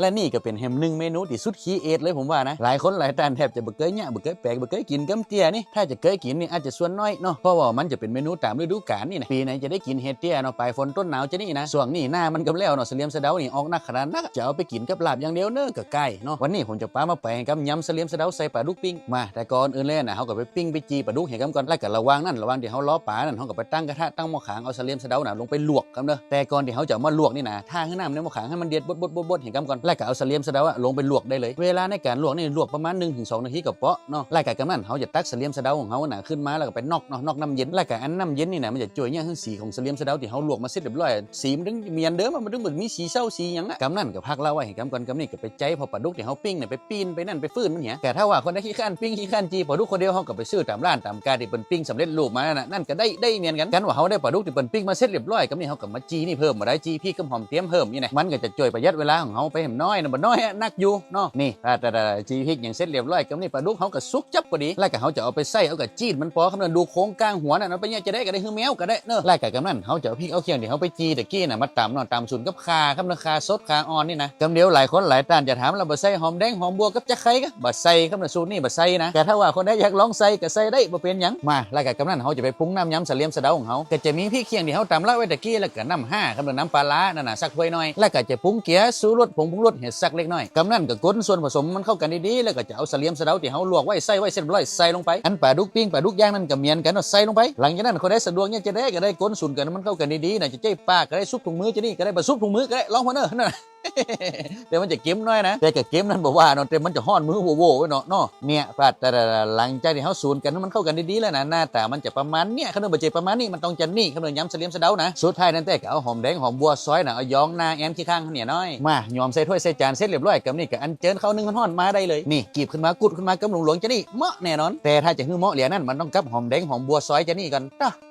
ແລະນີ້ກໍເປັນແຮມໜຶ່ງເມນູທີ່ສຸດຄຣີເອດເລີຍ ຜົມວ່ານະ. ຫຼາຍຄົນຫຼາຍທ່ານແທບຈະບໍ່ເຄີຍຍະ ບໍ່ເຄີຍແປກ ບໍ່ເຄີຍກິນກຳເຈຍນີ້. ຖ້າຈະເຄີຍກິນນີ້ອາດຈະສ່ວນນ້ອຍເນາະ ເພາະວ່າມັນຈະເປັນເມນູຕາມລະດູການນີ້ນະ. ປີໃນຈະໄດ້ກິນເຫັດເຈຍເນາະ ປາຍຝົນຕົ້ນໜາວຈະນີ້ນະ. ຊ່ວງນີ້ໜ້າມັນກຳແລ້ວເນາະ ສະເຫຼີມສະເດົານີ້ອອກໜັກຂະໜາດໜັກ ຈະເອົາໄປກິນກັບລາບຢ່າງດຽວເນີ ກໍກາຍເນາະ. ວັນນີ້ຜົມຈະພາມາໄປກັບຍຳສະເຫຼີມສະເດົາໃສ່ປາດຸກປີ້ງ. ມາ ແຕ່ກ່ອນອື່ນເລີຍນະ ເຮົາກໍໄປປີ້ງໄປຈີ່ປາດຸກໃຫ້ກຳກ່ອນ ແລ້ວກໍລະຫວ່າງນັ້ນ ລະຫວ່າງທີ່ເຮົາລໍປານັ້ນ ເຮົາກໍໄປຕັ້ງກະທະ ຕັ້ງໝໍ້ຂາງ ເອົາສະເຫຼີມສະເດົານະລົງໄປລວກກຳເດີ. ແຕ່ກ່ອນທີ່ເຮົາຈະເອົາມາລວກນີ້ນະ ຖ້າໃຫ້ນ້ຳໃນໝໍ້ຂາງໃຫ້ມັນເດືອດບົດໆໆໆໃຫ້ກຳກ່ອນ ແລ້ວກໍເອົາສະເຫຼີມສະເດົາອະລົງໄປລວກໄດ້ເລີຍ. ເວລາໃນການລວກນີ້ລວກປະມານໜຶ່ງເຖິງສອງນາທີກໍເປາະເນາະ. ແລ້ວກໍກຳນັ້ນເຮົາຈະຕັກສະເຫຼີມສະເດົາຂອງເຮົານະຂຶ້ນມາ ແລ້ວກໍໄປນອກເນາະ ນອກນ້ຳເຢັນ. ແລ້ວກໍອັນນ້ຳເຢັນນີ້ນະ ມັນຈະຊ່ວຍຫຍັງໃຫ້ສີຂອງສະເຫຼີມສະເດົາທີ່ເຮົາລວກມາເສັດຮຽບຮ້ອຍ ສີມັນຈຶ່ງໝຽນເດີ ມັນຈຶ່ງບໍ່ມີສີເຊົາສີຫຍັງນະ. ກຳນັ້ນກໍພັກລະໄວ້ໃຫ້ກຳກ່ອນ ກຳນີ້ກໍໄປໃຈ ເພາະປາດຸກທີ່ເຮົາປີ້ງນີ້ ໄປປີ້ນໄປນັ້ນໄປຟື້ນມັນເຫຍ. ແຕ່ຖ້າວ່າຄົນໃດຂີ້ຄ້ານປີ້ງ ຂີ້ຄ້ານຈີ່ປາດຸກຄົນດຽວ ເຮົາກໍໄປຊື້ຕາມຮ້ານຕາມການທີ່ເພິ່ນປີ້ງສຳເລັດຮູບມານັ້ນນະ ນັ້ນກໍໄດ້ ໄດ້ເໝືອນກັນ. ຄັນວ່າເຮົາໄດ້ປາດຸກທີ່ເພິ່ນປີ້ງມາເສັດຮຽບຮ້ອຍ ກຳນີ້ເຮົາກໍມາຈີ່ນີ້ເພີ່ມ ບໍ່ໄດ້ຈີ່ພິກກັບຫອມຕຽມເພີ່ມນີ້ນະ ມັນກໍຈະຊ່ວຍປະຢັດເວລາຂອງເຮົາໄປແຮມນ້ອຍນະ ບໍ່ນ້ອຍນະ ໜັກຢູ່ເນາະ. ນີ້ ຕາ ຕາ ຕາ ຈີ່ພິກຫຍັງເສັດຮຽບຮ້ອຍ ກຳນີ້ປາດຸກເຮົາກໍສຸກຈັບພໍດີ ແລ້ວກໍເຮົາຈະເອົາໄປໃສ່ ເອົາກະຈີດມັນພໍ ຄຳນັ້ນດູໂຄງກາງຫົວນັ້ນ ເອົາໄປຫຍັງຈະໄດ້ກໍໄດ້ ຄືແມວກໍໄດ້ເນາະ. ແລ້ວກໍກຳນັ້ນເຮົາຈະເອົາພິກເອົາຂຽງທີ່ເຮົາໄປຈີ່ຕະກີ້ນະ ມາຕຳເນາະ ຕຳສູນກັບຂ່າ ຄຳນັ້ນ ຂ່າສົດ ຂ່າອ່ອນນີ້ນະ. ກຳດຽວຫຼາຍຄົນຫຼາຍທ່ານຈະຖາມລະ ບໍ່ໃສ່ຫອມແດງຫອມບົວກັບຈັກໄຄກະ ບໍ່ໃສ່ ຄຳນັ້ນ ສູດນີ້ບໍ່ໃສ່ນະ. ແຕ່ຖ້າວ່າຄົນໃດຢາກລອງໃສ່ກໍໃສ່ໄດ້ ບໍ່ເປັນຫຍັງ. ມາ ແລ້ວກໍກຳນັ້ນເຮົາຈະໄປປຸງນ້ຳຍຳສະເຫຼີມສະເດົາຂອງເຮົາ ກໍຈະມີພິກຂຽງທີ່ເຮົາຕຳລະໄວ້ຕະກີ້ ແລ້ວກໍນ້ຳຫ້າ ຄຳນັ້ນ ນ້ຳປາຫຼານັ້ນນະ ສັກຖ້ວຍໜ້ອຍ ແລ້ວກໍຈະປຸງເກືອ ຊູລົດ ຜົງປຸງລົດໃຫ້ສັກເລັກນ້ອຍ. ກຳນັ້ນກໍກົນສ່ວນປະສົມມັນເຂົ້າກັນດີໆ ແລ້ວກໍຈະເອົາສະເຫຼີມສະເດົາທີ່ເຮົາລວກໄວ້ໃສ່ໄວ້ເສັດຮຽບຮ້ອຍໃສ່ລົງໄປ ອັນປາດຸກປີ້ງ ປາດຸກຍ່າງນັ້ນກໍເໝືອນກັນເນາະ ໃສ່ລົງໄປ. ຫຼັງຈາກນັ້ນຄົນໃດສະດວກຫຍັງຈະໄດ້ກໍໄດ້ ກົນສູນກັນມັນເຂົ້າກັນດີໆນະ ຈະໃຊ້ປາກກໍໄດ້ ສຸບຖົງມືຈະນີ້ກໍໄດ້ ບໍ່ສຸບຖົງມືກໍໄດ້ ລອງເບິ່ງເດີ ແຕ່ມັນຈະເກັມໜ້ອຍນະ ແຕ່ກໍເກັມນັ້ນບໍ່ວ່າເນາະ ແຕ່ມັນຈະຮ້ອນມືໂວໆໄວ້ເນາະ ເນາະ. ເນຍ ປາດ ຫຼັງຈາກທີ່ເຮົາສູນກັນມັນເຂົ້າກັນດີໆແລ້ວນະ ໜ້າຕາມັນຈະປະມານເນຍ ຄັນບໍ່ເຈັບປະມານນີ້ ມັນຕ້ອງຈະນີ້ ຄັນວ່າຍຳສະເຫຼີມສະເດົານະ. ສຸດທ້າຍນັ້ນແຕ່ກໍເອົາຫອມແດງຫອມບົວຊອຍນະ ເອົາຢອງໜ້າແອນຂີ້ຄ້າງຫັ້ນເນຍນ້ອຍ ມາ ຫຍອມໃສ່ຖ້ວຍໃສ່ຈານເສັດຮຽບຮ້ອຍ ກຳນີ້ກໍອັນເຊີນເຂົ້າໜຶ່ງຮ້ອນໆມາໄດ້ເລີຍ. ນີ້ ກີບຂຶ້ນມາ ກຸດຂຶ້ນມາ ກຳຫຼວງໆຈະນີ້ ເໝາະແນ່ນອນ. ແຕ່ຖ້າຈະໃຫ້ເໝາະຫຼຽນັ້ນ ມັນຕ້ອງກັບຫອມແດງຫອມບົວຊອຍຈະນີ້ກ່ອນເນາະ.